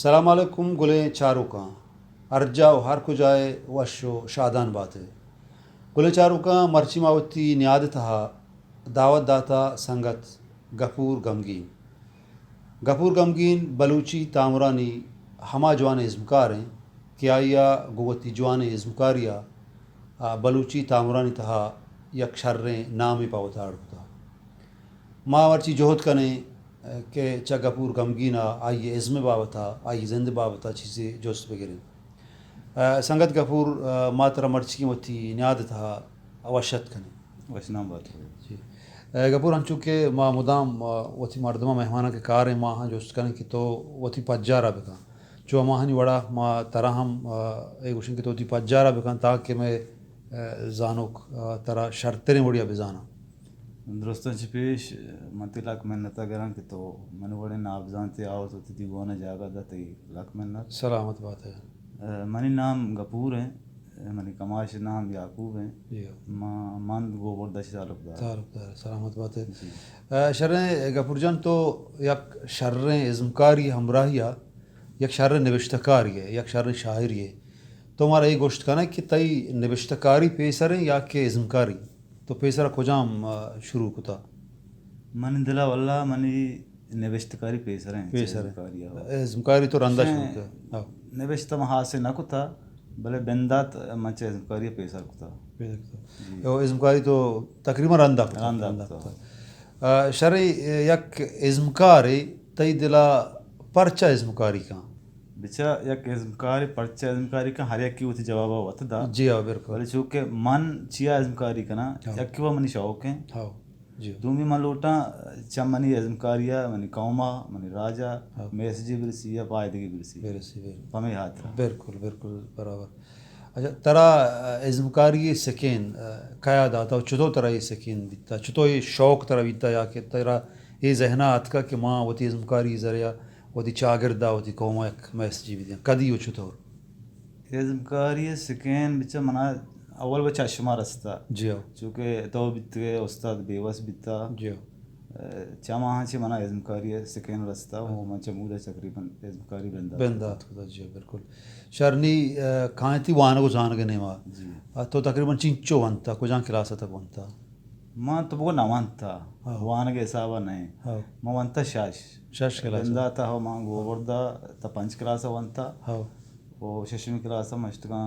سلام علیکم گلیں چاروکاں، ہر جاہ و ہر کجائے وش و شادان باتے۔ گلیں چاروکاں، مرچی ما وتی نیاد تہا دعوت داتا سنگت گپور گمگین۔ گپور گمگین بلوچی تامرانی ہما جوانیں ازمکار انت کہ آئی ء گوں وتی جوانیں ازمکاری ء آ بلوچی تامرانی تہا یک شریں نامے پہ وتا اڈ کتہ۔ ما مرچی جہد کنیں کہ چہ گپور گمگین ء آئی ء ازم ء بابت ء، آئی ء زند ء بابت ء چیزے جست بگریں۔ ء سنگت گپور، ء ما ترا مرچی وتی نیاد ء تہا وش اتک کنیں۔ وش نام بات۔ جی۔ ء گپور، انچو کہ ما مدام، ء وتی مردماں مہماناں کہ کاریں، ما ہاں جست کنیں کہ تو وتی پجار ء بکن۔ چو ہماہانی وڑا ما ترا ہم، ء اے گوشیں کہ تو وتی پجار ء بکن تاکہ مئے، ء زانوک، ء ترا شرتریں وڑیا بزاناں۔ درستاں چہ پیش من تئی لک منت ء گراں کہ تو من وڑیں نابزانتے آورت وتی دیوان ء جاگہ دات، تئی لک منت۔ سلامت بات ئے۔ ء منی نام گپور انت، ء منی کماش نام یعقوب انت۔ جی۔ ما مند گوبرد ء چہ تعلقدار۔ تعلقدار، سلامت بات ئے۔ جی۔ ء شریں گپور جان، تو یک شریں ازمکاری ہمراہی ء یک شریں نبشتہ کاری ئے، یک شریں شاعری ئے۔ تو مارا اے گوشت کنئے کہ تئی نبشتہ کاری پیسر انت یا کہ ازمکاری؟ تو پیسرا کجام، ء، شروع کتا؟ منی دلا واللہ منی نبشتہ کاری پیسر انت، پیسر انت۔ ازمکاری ء۔ ازمکاری تو رندا شروع کتا؟ ہاں۔ نبشتہ من ہاسے نہ کتا، بلے بندات من چہ ازمکاری ء پیسر کتا۔ پیسر کتا۔ جی۔ او ازمکاری تو تقریباً رندا کتا؟ رندا رندا کتا۔ کتا۔ ء شریں یک ازمکارے تئی دلا پرچا ازمکاری کن؟ بچا یک ازمکارے پرچا ازمکاری کن، ہر یکے وتی جواب ء وت دا۔ جی ہاں، بالکل۔ بلے چونکہ من چیا ازمکاری کناں، ہاں۔ یکے وا منی شوق ہیں۔ ہاں، جی۔ دومی من لوٹاں چہ منی ازمکاری ء منی قوم ء منی راج ء، ہاں۔ میسجے برسی یا پائدگی برسی۔ برسی، بالکل۔ پمے ہاترا۔ بالکل، بالکل برابر۔ اچھا، ترا، ء، ازمکاری سکین، ء، کیا داتا و چطور ترا یہ سکین بیتا؟ چطور یہ شوق ترا بیتا یا کہ ترا یہ ذہنا آتکا کہ ما وتی ازمکاری ذریعہ وتی چاگردا وتی قوما یک میسجی بدیاں؟ کدی و چطور؟ ازمکاری سکین بچا منا اول و چشمہ رستا۔ جی ہو۔ چونکہ تو بیتگے استاد بیوس بیتا۔ جی ہو۔ ء، چہ ماہاں چہ منا ازمکاری ء سکین رستا و من چہ مودا تقریباً ازمکاری بندات بندات کتا۔ کتا، جی، بالکل۔ شرنی، ء، کائیں تئی وانگ و زانگ ء نیما۔ جی۔ ء، تو تقریباً چنچو ونتا، کجام کلاس ء تک ونتا؟ من تو بگو نہ ونتا، ہاں۔ وانگ ء حساب ء نہ۔ ہاں۔ من ونتا شش۔ شش کلاس ء؟ بندات ء، ہو، من گوبردا تا پنچ کلاس ء ونتا۔ ہاں۔ و ششمی کلاس ء من شتگاں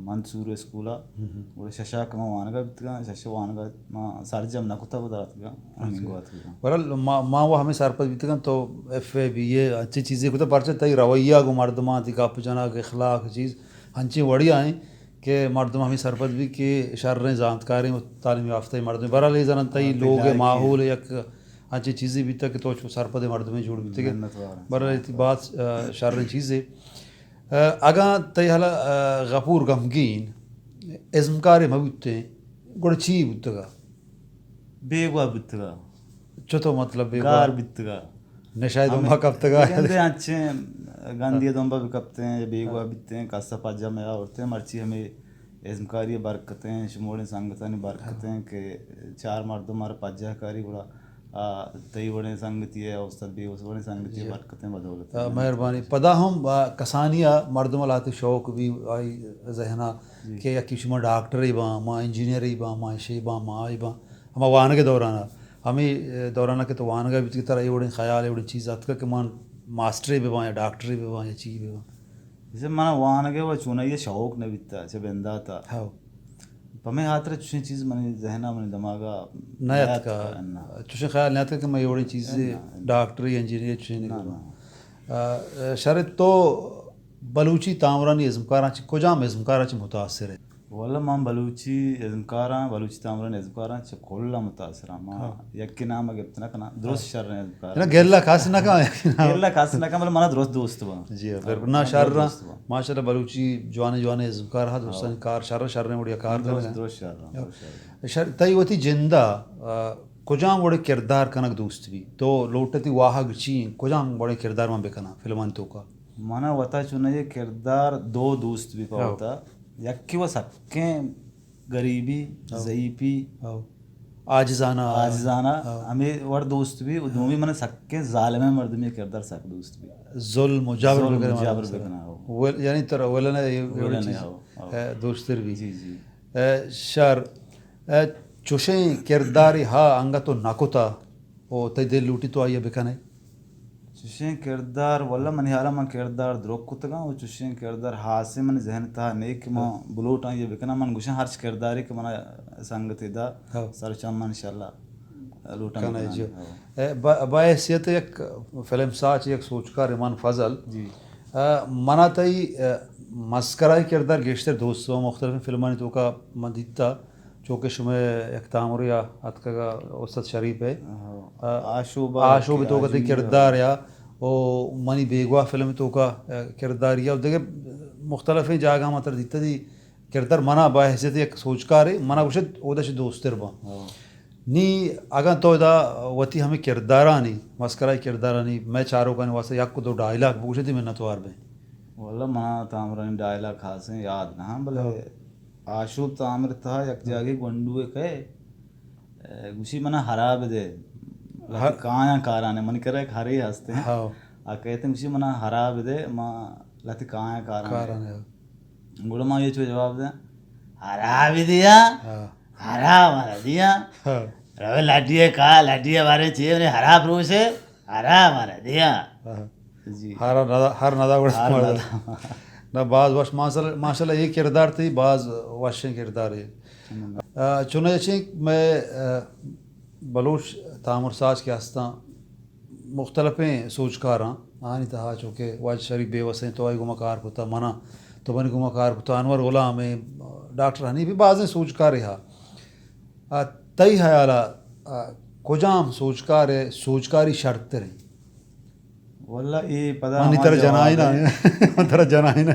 منصور اسکول ء۔ ہم ہم۔ گڑا شش ء کہ من وانگ ء بیتگاں، شش ء وانگ ء من سرجم نہ کتگ، پدا اتکگاں، ہمینگو اتکگاں۔ بہرحال ما، ما وہ ہمیں سرپد بیتگاں تو ایف اے، بی اے، انچیں چیزے کتگ، پرچہ تئی رویہ گوں مردماں، تئی گپ جنگ، اخلاق چیز انچیں وڑیا ہیں کہ مردم ہمیں سرپد بی کہ شریں زانتکاریں و تعلیم یافتہ مردم۔ بہرحال اے زانن تئی ہاں، تئی لوگ ء لائقی ماحول ء یک انچیں چیزے بیتگ کہ تو چو سرپد مردمے جوڑ بیتگ۔ منت وار۔ بہرحال اے تئی باز، ء، شریں چیزے۔ ء، اگاں تئی ہلا، ء، غفور غمگین ازمکارے مہ بوتیں، گڑا چی بوتگا؟ بیگواہ بوتگا۔ چتو مطلب بیگواہ؟ گار بوتگا۔ نشہ ء دمبا کپتگا؟ گندے انچیں گندی ء دمبا بکپتیں، بیگواہ بوتیں، کس ء پجا میا آورتیں، مرچی ہمیں ازمکاری ء برکتیں، شموڑیں سنگتانی برکتیں کہ چار مردم مارا پجا کاری گڑا آ، تئی وڑیں سنگتی ء، استاد بیوس وڑیں سنگتی ء جی۔ برکتیں بدولت ء، مہربانی۔ پدا ہم، آ، کسانی ء مردم ء لہتے شوق بی آئی ذہن ء جی۔ کہ یکی شما ڈاکٹرے باں، ما انجینئرے باں، ما اشے باں، ما آئی باں۔ ہما وانگ ء دوران ء، ہمے دوران ء کہ تو وانگ ء بیت کہ ترا اے وڑیں خیال، اے وڑیں چیز اتک کہ من ماسٹرے بہ باں یا ڈاکٹرے بہ باں یا چی بہ باں۔ جیسے من وانگ ء و چونائی ء شوق نہ بیتا، چہ بندات ء۔ ہو۔ پمے ہاترا چوشیں چیز منی ذہن ء، منی دماغ ء نہ اتکا۔ نہ اتکا، نہ۔ چوشیں خیال نہ اتکا کہ من اے وڑیں چیزے نہ، نہ۔ ڈاکٹری، انجینئر چوشیں نہ، نہ۔ آ، شر تو بلوچی تامرانی ازمکاراں چہ کجام ازمکاراں چہ متاثر ئے؟ واللہ من بلوچی ازمکاراں، بلوچی تامرانی ازمکاراں چہ کل ء متاثر آں۔ ما ہاں۔ یکے نام ء گپت نہ کناں، درست ہاں۔ شریں ازمکار۔ نہ، گلہ کس نہ کن، یکے نام۔ گلہ کس نہ کن، بلے منا درست دوست باں۔ جی، ہاں، بالکل۔ نہ، من شر درست آں۔ دوست باں۔ ماشاءاللہ بلوچی جوانیں جوانیں ازمکار ہاں، درستانی ہاں۔ کار شر، شریں وڑیا کار درست، کنگ۔ درست شر آں، ہاں۔ درست شر آں۔ شر، تئی وتی جند ء، آ، کجام وڑے کردار کنگ دوست بی؟ تو لوٹ ئے تئی واہگ چی انت؟ کجام وڑے کردار من بکناں فلمانی توکا؟ منا وتا چونائی کردار دو دوست بی پہ ہو۔ وتا۔ یکے و سکیں گریبی، ہو۔ ضعیفی، ہو۔ عاجزانہ۔ عاجزانہ، ہاں۔ ہمے وڑ دوست بی، و دومی من سکیں ظالمیں مردمی کردار سک دوست بی۔ ظلم و جبر ظلم و بکناں۔ جبر بکناں، ہاں۔ ول-، یعنی ترا ولن ء اے وڑ ولن ء، چیز، ہاں، ہاں۔ اے، دوستر بی۔ جی، جی۔ اے، شر، اے، چوشیں کرداری ہا انگت تو نہ کتا و تئی دل لوٹی تو آئی ء بکنے؟ چشیں کردار، واللہ منی حیال ء من کردار درک کتگاں و چشیں کردار ہاسے منی ذہن ء تہا نیک کہ من ہاں۔ بلوٹاں یہ بکناں۔ من گوشاں ہرچ کردارے کہ منا سنگتے دا ہاں۔ سر چم من انشاءاللہ لوٹاں کنا بکناں۔ جی۔ ہاں۔ اے، با-، بحیثیت یک فلم ساز، یک سوچکار امان فضل۔ جی۔ اے، منا تئی، اے، مسکرائی کردار گیشتر دوست و مختلف فلمانی توکا من دیتا۔ چوکہ شمئے یک تامرے آ اتکگ ء استاد شریف ء۔ ہو۔ آ، آشوب ء آشوب ء کہ توکا تئی آجوئی ء۔ کردار یا او منی بیگواہ فلم ء توکا، ء، کرداری یا دگہ مختلفیں جاگہ ما تر دیتا دی کردار منا بحیثیت یک سوچکارے منا گوشت اودا چہ دوستر باں۔ ہو۔ نی اگاں تو ادا وتی ہمیں کردارانی، مسکرائی کردارانی، مئے چاروکانی واسطہ یک دو ڈائیلاگ بگوشتی منتوار بیں۔ واللہ منا تامرانی ڈائیلاگ خاصیں یاد نہ ہاں، بلے ہو۔ آشوب تامر تہا یک جاگے گونڈوے کئے، اے، گوشی منا ہرا بدے، لہتے ہر- کایاں کارانے، منی کرا یک ہرے ہستے ہیں۔ ہاں۔ آ کہتے ہیں، گوشی منا ہرا بدے، ما لہتے کایاں کارانے۔ کارانے، ہاں۔ گڑا ما یہ چو جواب دیں، ہرا بدیا، ہاں۔ ہرا منا دیا۔ ہاں۔ روے لڈی کا، لڈی بارے چیئے، ہرا پروشے، ہرا مارا دیا۔ ہاں۔ جی۔ ہر ندا، ہر ندا گڑا ہر مارا۔ ندا۔ نہ، باز وش، ماشاءاللہ، ماشاءاللہ، یہ کردار تئی باز وشیں کردار ہے۔ ہم۔ آ، چوناہا چیں میں، آ، بلوچ تامر ساز کے ہستاں مختلفیں سوچکاراں، آنی تہا چونکہ واجہ شریف بیوس ہیں، تو آئی گوما کار کتا، منا تو منی گوما کار کتا، انور غلام ہیں، ڈاکٹر حنیف ہیں، بازیں سوچکارے ہا۔ آ، تئی حیال ء، آ، کجام سوچکار ء سوچکاری شرتر انت؟ واللہ اے پدا من ہما ترا جنائین جواب ء۔ من ترا جنائین ء۔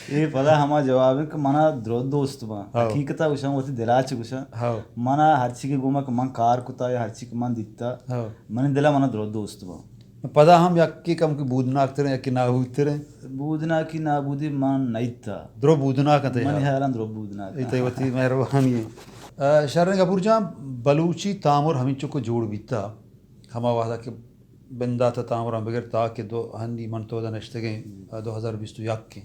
اے پدا ہما جواب انت کہ منا درو دوست باں۔ ہاؤ۔ حقیقت ء گوشاں، وتی دل ء چہ گوشاں۔ ہاؤ۔ منا ہرچی کہ گوما کہ من کار کتا یا ہرچی کہ من دیتا، ہاؤ۔ منی دل ء منا درو دوست باں۔ پدا ہم یکے کم کہ بودناک تریں، یکے نابود تریں۔ بودناکی نابودی من نیتا۔ درو بودناک انت، منی ہاں۔ خیالاں درو بودناک اے انت۔ تئی وتی مہربانی ہے۔ آ، شریں گپور جان، بلوچی تامر ہمینچو کہ جوڑ بیتا، ہما وہدا کہ بندات ء تامراں بگر تا کہ دو ہنی من تو دا نشتگیں، آ، دو ہزار بیست و یک ء۔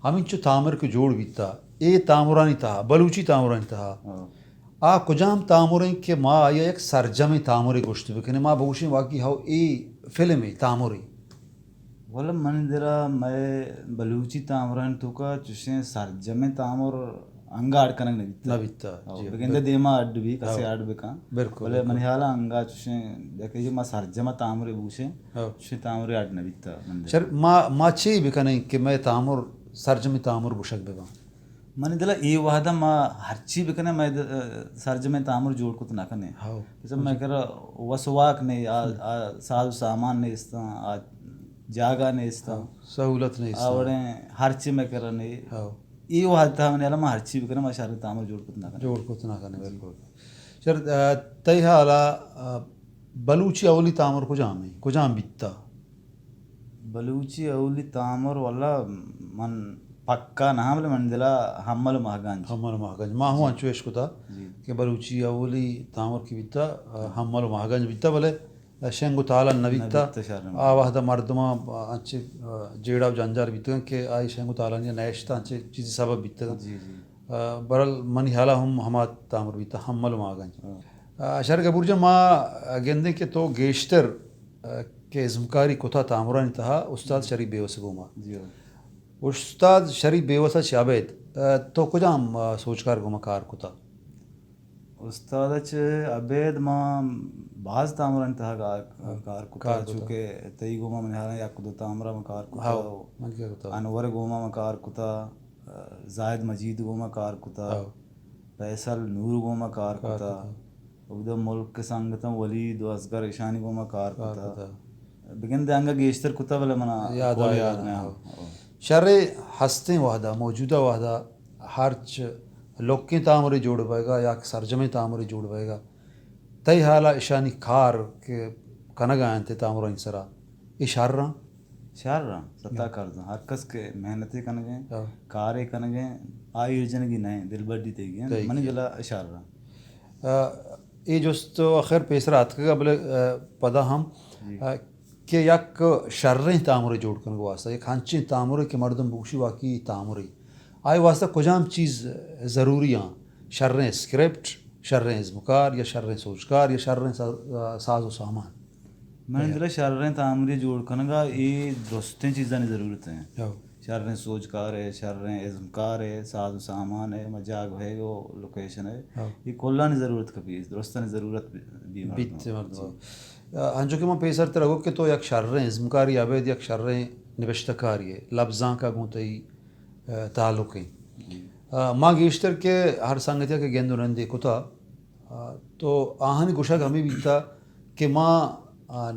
ہمینچو تامر کہ جوڑ بیتا، اے تامرانی تہا، بلوچی تامرانی تہا، ہاں۔ آ کجام تامر انت کہ ما آئی ء یک سرجمیں تامرے گوشت بکنیں؟ ما بگوشیں واقعی ہو اے فلم ء تامرے۔ ولے منی دل ء مئے بلوچی تامرانی توکا چوشیں سرجمیں تامر انگا اڈ کنگ نہ بیتہ۔ نہ بیتہ، ہو، جی، بگندے بل-، دیما اڈ بی، کسے ہو۔ اڈ بکن۔ بالکل، بلے بالکل۔ منی حیال ء انگا چوشیں، یکے جو ما سرجم ء تامرے بوشیں، ہو۔ چوشیں تامرے اڈ نہ بیتہ منی دل ء۔ شر، ما، ما چے بکنیں کہ مئے تامر سرجمیں تامر گوشگ بباں؟ منی دل ء اے وہد ء ما ہرچی بکنیں، مئے د-، سرجمیں تامر جوڑ کت نہ کنیں۔ ہو۔ بس مئے کرا وس واک نے، آ، ہم۔ آ ساز و سامان نیستاں، آ جاگہ نیستاں۔ ہو۔ سہولت نیستاں۔ آ وڑیں ہرچی مئے کرا نے۔ ہو۔ اے وہد تہا منی حیال ء ما ہرچی بکنیں، ما شریں تامر جوڑ کت نہ کنیں۔ جوڑ کت نہ کنیں، جی۔ بالکل۔ شر، آ، تئی حیال ء، آ، بلوچی اولی تامر کجام انت؟ کجام بیتہ؟ بلوچی اولی تامر واللہ من پکا نہ آں، بلے من دل ء ہمل و مہگنج۔ ہمل و مہگنج۔ ما ہوں جی۔ انچو اشکتہ جی۔ کہ بلوچی اولی تامر کہ بیتہ، آ، ہمل و مہگنج بیتہ، بلے شنگ و تالان نہ بیتہ۔ نہ بیتہ، شر نہ آ بیتہ۔ وہد ء مردماں انچیں، آ، جیڑہ و جنجال بیتگاں کہ آئی شنگ و تالانی ء نہ اشتہ، انچیں چیزے سبب بیتگاں۔ جی، جی۔ آ، برحال منی حیال ء ہم ہما تامر بیتہ، ہمل و مہگنج۔ ہاں۔ آ، شر گپور جان، ما گندیں کہ تو گیشتر، آ، کہ ازمکاری کتہ تامرانی تہا استاد جی۔ شریف بیوس ء گوما۔ جی ہاں۔ استاد شریف بیوس ء چہ ابید، آ، تو کجام، آ، سوچکار گوما کار کتہ؟ استاد ء چہ ابید ما باز تامرانی تہا کار، کار کتہ، کار کتہ۔ چونکہ تئی گوما منی حیال ء یک دو تامرا ما کار کتہ۔ ہاؤ، من کار کتہ۔ انور گوما ما کار کتہ۔ زاہد مجید گوما کار کتا، ہاؤ۔ فیصل نور گوما کار کار کتا، کتا۔ اودا ملک سنگتاں ولید و اصغر ایشانی گوما کار کار کتا۔ کتا۔ بگندے انگا گیشتر کتا، بلے منا یاد کل آیا یاد نہ۔ ہاؤ۔ ہاؤ۔ شرے ہستیں وہدا، موجودہ وہدا ہرچ لوکیں تامرے جوڑ بئیگا یا کہ سرجمیں تامرے جوڑ بئیگا، تئی حالا اشانی کار کہ کنگا انت تامرانی سرا، اے شر آں؟ شر آں، ستا ہم۔ کرزاں۔ ہر کس کہ محنتے کنگیں، ہاں۔ کارے کنگیں، آ ایر جنگی نہ ایں، دلبڈی تئیگی ایں، تئیگی۔ منی دلا شر آں۔ آ، اے جست آخر پیسرا اتکگ ءَ، بلے، آ، پدا ہم، جی۔ آ، کہ یک شریں تامرے جوڑ کنگ ءِ واستہ، یک ہنچیں تامرے کہ مردم بگوشی واقعی تامرے، آئی واستہ کجام چیز ضروری آں؟ شریں اسکرپٹ، شریں ازمکار یا شریں سوجکار یا شریں سا-، آ، ساز و سامان؟ منی دل ءَ شریں تامرے جوڑ کنگ ءَ اے درستیں چیزانی ضرورت ایں۔ ہو۔ شریں سوجکار ءِ، شریں ازمکار ءِ، ساز و سامان ءِ، مجاگ ہوئے گو لوکیشن ءِ، ہو۔ اے کلانی ضرورت کپی، درستانی ضرورت بی-، بی مردم۔ بیت مردم۔ جی۔ آ، انچو کہ من پیسر ترا گو کہ تو یک شریں ازمکاری ابید یک شریں نبشتہ کاری ئے، لبزانک ءَ گوں تئی، آ، تعلق ایں۔ جی۔ آ، ما گیشتر کہ ہر سنگتیا کہ گند و نندے کتا، آ، تو آہانی گوشگ ہمے بیتا کہ ما، آ،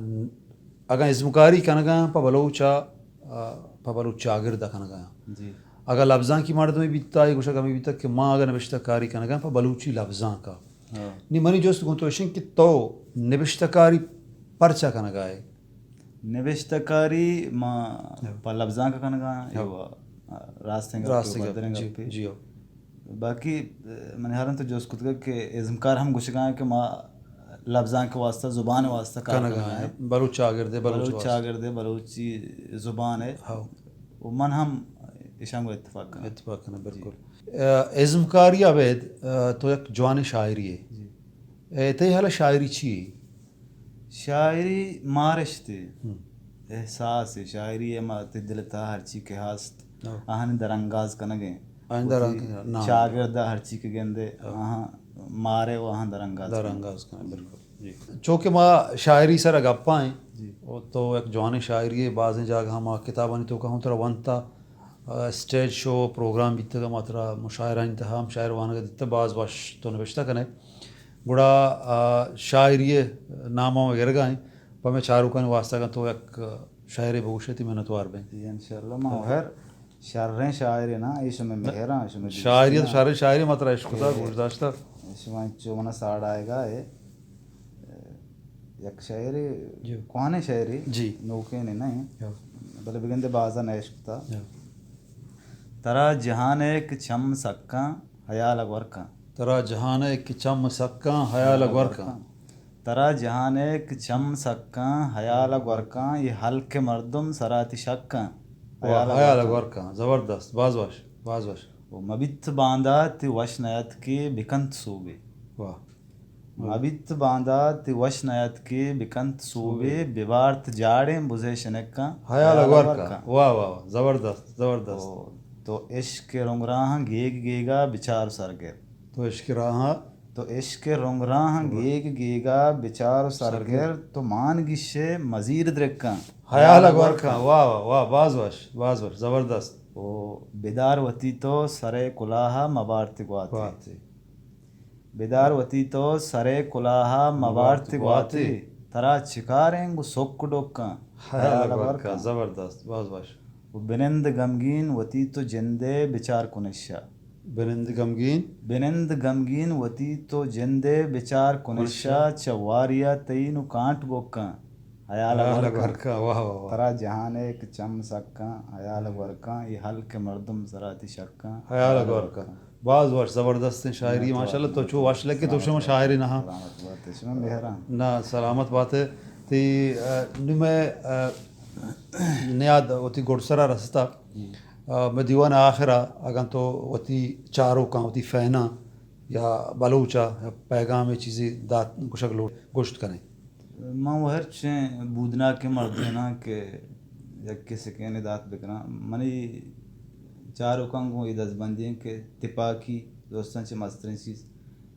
اگاں ازمکاری کنگا آں پہ بلوچ ءَ، آ، پہ بلوچ چاگرد ءَ کنگا آں۔ جی۔ اگاں لبزانکی مردمے بیتا، آئی گوشگ ہمے بیتا کہ ما اگاں نبشتہ کاری کنگا آں پہ بلوچی لبزانک ءَ۔ ہاں۔ نی منی جست گوں تو اشیں کہ تو نبشتہ کاری پرچا کنگا ئے؟ نبشتہ کاری ما ہاں۔ پہ لبزانک کنگا آں، ہاں۔ ایوا، آ، راستیں گپے، راستیں گپ، پدریں جی، گپے۔ جی ہو۔ باقی، آ، منی ہرن تو جست کتگ کہ ازمکار ہم گوشگا آں کہ ما لبزانک واسطہ، زبان واسطہ کار کنگا کنگا آں۔ بلوچ چاگردے، بلوچ بلوچ واسطہ۔ چاگردے، بلوچی زبان ءِ۔ ہاں۔ و من ہم اشاں گوں اتفاق کناں۔ اتفاق کناں، جی۔ بالکل۔ آ، ازمکاری ابید، آ، تو یک جوانیں شاعرے ئے۔ جی۔ اے، تئی ہیال ءَ شاعری چی ئے؟ شاعری مارشتے، ہم۔ احساسے، شاعری ءِ ما تئی دل ءِ تہا ہرچی کہ ہست، ہو۔ آہانی درانگاز کنگ ایں۔ آہانی وتی درانگاز، نام۔ چاگرد ءَ ہرچی کہ گندے، ہو۔ آہاں مارے و آہاں درانگاز کنگ۔ درانگاز کنگ، بالکل۔ جی۔ چونکہ ما شاعری سرا گپا ایں، جی۔ و تو یک جوانیں شاعرے ئے، بازیں جاگہ ما کتابانی توکا ہوں ترا ونتا، آ، اسٹیج شو پروگرام بیتگ، ما ترا مشاعرہانی تہا ہم شاعر وانگ ءَ دیتگ، باز وش تو نبشتہ کنئے۔ گڑا، آ، شاعری ءِ نام ءَ ما گرگا ایں، پہ مئے چاروکانی واسطہ اگاں تو یک شعرے بگوشئے، تئی منتوار بیں۔ جی، انشاءاللہ، ما ہر شریں شاعرے نہ، اے شمئے مہراں، شمئے شاعری تو دوستیاں۔ شریں شاعرے ما ترا عشق کتا، جی۔ گوش داشتہ۔ شما چو منا ساڑ آئیگا ئے۔ یک شعرے، جی۔ کوہنیں شعرے، جی۔ نوکیں نہ ایں۔ ہو۔ بلے بگندے بازا نہ اشکتا۔ ہو۔ ترا جہان ءِ کہ چم سکاں، ہیال ءَ گور کاں۔ ترا جہان ءِ کہ چم سکاں، ہیال ءَ گور کاں۔ ترا جہان ءِ کہ چم سکاں، ہیال ءَ گور کاں، اے ہلک ءِ مردم سرا تئی شکاں۔ واہ، ہیال ءَ ہیال ءَ گور کاں۔ گور کاں۔ زبردست، باز وش، باز وش۔ و مبیت باندات وش نیاتکے بکنت سوبے۔ واہ۔ مبیت باندات وش نیاتکے بکنت سوبے، ببارت جاڑیں بزے شنکاں، ہیال ءَ گور کاں۔ واہ، واہ، واہ، زبردست، زبردست۔ تو، تو عشق ءِ رنگ راہاں گیگ گیگا بچار سرگر۔ تو عشق ءِ راہاں۔ تو عشق ءِ رنگ راہاں گیگ گیگا بچار سرگر، تو مان گیشے مزیر درکاں۔ ہیال ءَ گور کاں۔ واہ، واہ، واہ، باز وش، باز وش، زبردست۔ او بدار وتی تو سرے کلاہا مبارت گواتے۔ گواتے۔ بدار وتی تو سرے کلاہا مبارت گواتے۔ ترا چکاریں گوں سک ڈکاں۔ ہیال ءَ گور کاں۔ زبردست، باز وش۔ و بنند گمگین وتی تو جندے بچار کنشا۔ بنند گمگین۔ بنند گمگین وتی تو جندے بچار کنشا، چہ واریا تئی نو کانٹ بکاں۔ ہیال ءَ گور کاں۔ واہ، واہ، واہ۔ ترا جہان ءِ کہ چم سکاں، ہیال ءَ گور کاں، اے ہلک ءِ مردم سرا تئی شکاں۔ ہیال ءَ گور کاں۔ باز وش، زبردستیں شاعری، ماشاءاللہ، تو چو وش لگے، تو شما شاعرے نہ۔ سلامت بات ئے، شما مہراں۔ نہ، سلامت بات ئے۔ تئی، آ، نوں مئے، آ، نیاد وتی گڈسرا رستا۔ جی۔ آ، مئے دیوان آخرا اگاں تو وتی چاروکاں، وتی فیناں یا بلوچا پیغامے چیزے دات گوشگ لوٹ، گوشت کنے۔ من و ہرچیں بودناکیں مردیناں کہ یک سکینے دات بکناں۔ منی چاروکاں گوں اے دزبندی انت کہ تپاکی درستاں چہ مستریں چیز،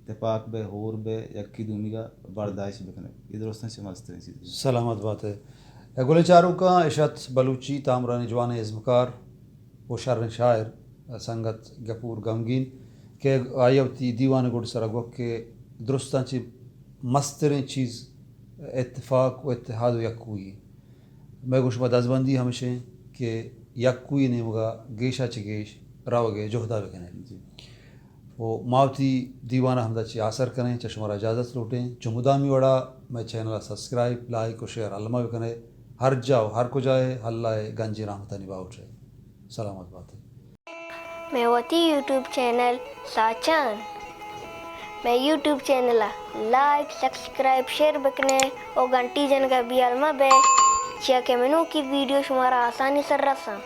تپاک بئے، ہور بئے، یکے دومیگا برداشت بکنئے۔ اے درستاں چہ مستریں چیز۔ سلامت بات ئے۔ اے گلیں چاروکاں، اش ات بلوچی تامرانی جوانیں ازمکار و شریں شاعر سنگت گپور گمگین کہ آئی ء وتی دیوان ء گڈسرا گوک کہ درستاں چہ مستریں چیز اتفاق و اتحاد و یکوئی۔ مئے گوں شما دزبندی ہمیش انت کہ یکوئی نیمگا گیشا چہ گیش روگ ء جہدا بکنیں۔ جی۔ و ما وتی دیوان ء ہمدا چہ آسر کنیں، چہ شمارا اجازت لوٹیں۔ چو مدامی وڑا مئے چینل ء سبسکرائب، لائک و شیئر الما بکنئے۔ ہر جا و ہر کجا ء اللہ ء گنجیں رحمتانی باہوٹ ء۔ سلامت بات ئے۔ مئے وتی یوٹیوب چینل ساچان مئے یوٹیوب چینل ءَ لائک، سبسکرائب، شیئر بکنے او گھنٹی جنگ ءَ بیال مہ بئے، چیا کہ منوکی ویڈیو شمارا آسانی سر رساں۔